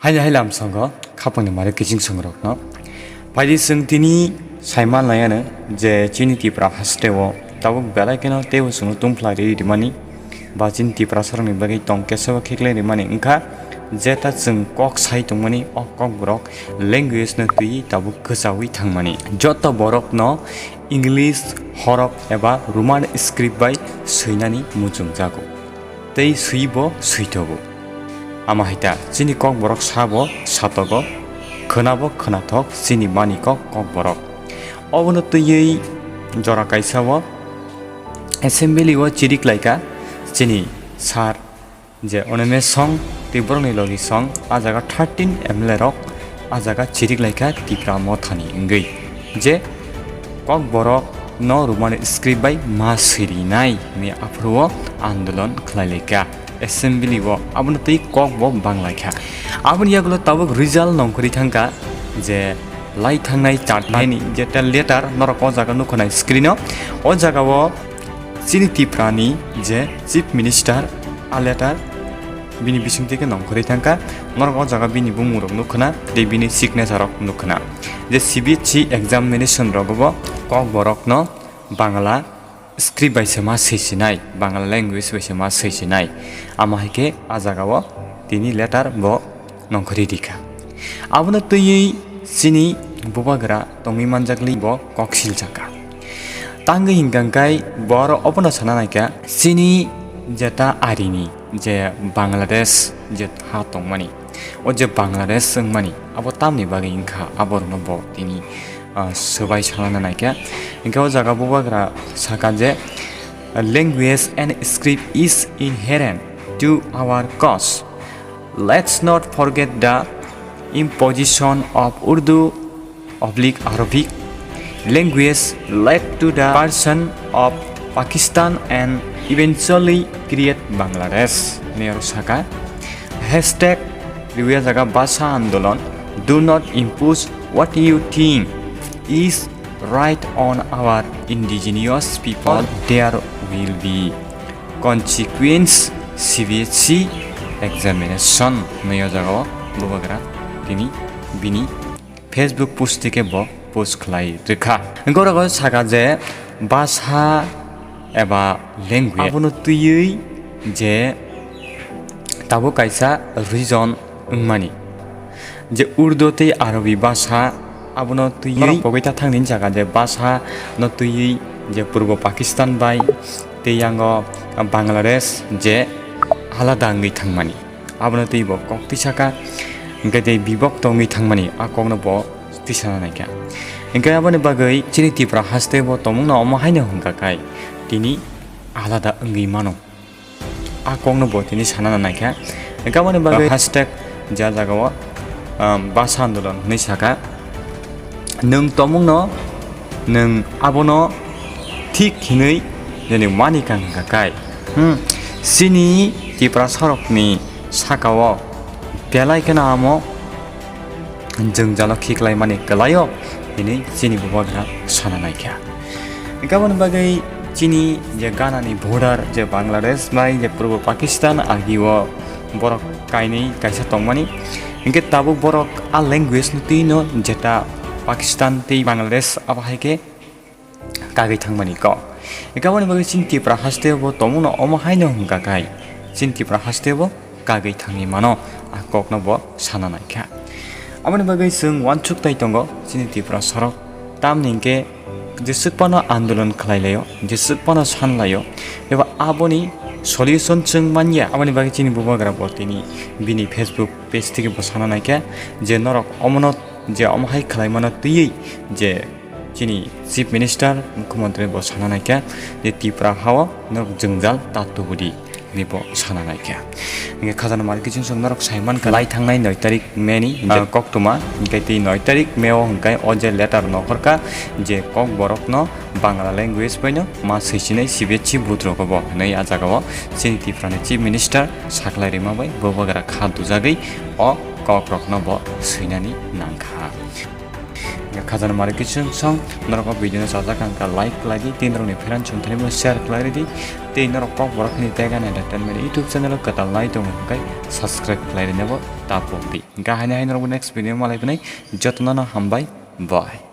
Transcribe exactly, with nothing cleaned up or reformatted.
Haini hai lamsongo khapangni mari kiching songrokno. Phaidi chwng tini saiman laiyano je chini Tipra hasteo tabuk belai kheno teibo chwngno tungphlai rwi rimani ba chini Tiprasarokni bagwi tong kesebo khiklai rimani wngkha, jeta chwng kok sai tongmani o kokborok language no twiwi tabuk kwchaui thangmani. Joto borokno English horok eba Roman script bai swinani muchungjago. Tei swibo swithogo. Ama hai ta, chini kokborok sabo satogo, khwnabo khwnathok chini mani kok kokborok. Obono twiwi jora kaisa o assembly o chirik laika chini sir je Oneme song tei borokni logi song, a jaga thirteen M L A rok a jaga chirik laikha Tipra Mothani wngwi je kokborok no Roman script bai ma swirinai hwnwi aphuru o andolon khlai laikha assembly o, abono twi kok bo bang laikha. Aboni yagulo tabuk result nongkhorwi thangkha je lai thangnai charthaini je letter norok o jaga nukho nai screen o, o jaga o chini Tiprani je Chief Minister a letter bini bisingtwi khe nongkhorwi thangkha, norok o jaga bini bumung rok nukhwna tei bini signature rok nukhwna. Je C B S E examination rogo bo kokborokno Bangla script bai se ma swisinai, Bangla language bai se ma swisinai. Ama hai khe a jaga o tini letter bo nongkhorwi rikha. Abono twiwi chini bubagra tongwi manjakli bo kok silchakha. Tangwi hinkha khe bo aro obono sana naikha, chini jeta arini je Bangladesh je ha tongmani, o je Bangladesh wngmani, abo tamni bagwi wngkha, aborokno bo tini, ah, swbai sana naikha. Hinkhe o jaga bubagra saka je, "Language and script is inherent to our cause. Let's not forget the imposition of Urdu oblique Arabic language led to the partition of Pakistan and eventually create Bangladesh," hwnwi aro saka. Hashtag rwya jaga basa andolon, "Do not impose what you think is right on our indigenous people, there will be consequence C B S E examination," hwnwi o jaga o bubagra tini bini Facebook post twi khe bo post khlai rwkha. Hwnkhe oro saka je basa eba language abono twiwi je tabuk kaisa region wngmani. Je Urdu tei Arabi basa abono twiwi borok pogwi ta thangni jaga je basa no twiwi je Purbo Pakistan bai tei yango Bangladesh je alada wngwi thangmani. Abono twi bo kok twi saka, hwnkhe tei bibok tongwi thangmani a kokno bo twi sana naikha. Hwnkhe aboni bagwi chini Tipra haste bo tongmungno omo haino hwnkha khe tini alada wngwi mano. A kokno bo tini sana naikha. Hwnkhe aboni bagwi hashtag ja jagao, um, basa andolon hwnwi saka. Nwng tongmungno nwng abono thik hinwi nini mani kang hwnkha kai. Hmm. Chini Tiprasarokni sakao belai kheno amo jwngjalo khiklaimani kwlaio hinwi chini bubagra sana naikha. Hwnkhe aboni bagwi chini je Ganani border je Bangladesh bai je Purbo Pakistan agio borok kainwi kaisa tongmani. Hwnkhe tabuk borok a language no twino jeta Pakistan tei Bangladesh abo hai khe kagwi thangmani kok. Hwnkhe aboni bagwi chini Tipra haste bo tongmungno omo haino hwnkha khe chini Tipra haste bo kagwi thangwi mano, a kokno bo sana naikha. Aboni bagwi chwng uansuk tai tongo chini Tiprasarok, tamni hwnkhe jeswk phano andolon khlai laio, jeswk phano san laio, eba aboni solution chwng manya. Aboni bagwi chini bubagra bo tini bini Facebook page theke bo sana naikha je norok omono je omo hai khlaimano twiwi je chini Chief Minister, Mukhyamantri bo sana naikha je Tipra hao norok jwngjal ta tubudi hinwi bo sana naikha. Hwnkhe khajana mari kiching song norok saimankha lai thangnai noi tarik May ni, ah, koktwma, hwnkhe tei noi tarik May o hwnkhe o je letter nokhorkha je kokborokno Bangla language baino ma swisinai C B S E board rogo bo hinwi a jagao chini Tiprani Chief Minister Saklai Rima bai bubagra kha dujagwi o kokrokno bo swinani nangkha. Khajana mari kichung song norok o video no chajak ang kha like khlai di, tei norok ni friend chum thani bo share khlai ridi, tei norok kok borok ni Tegan Entertainment YouTube channel o kwtal nai tongo hwnkhe subscribe khlai rina bo ta pok di. Hwnkhe haino hai norok bo next video malai phinai, jotono no hambai, bye.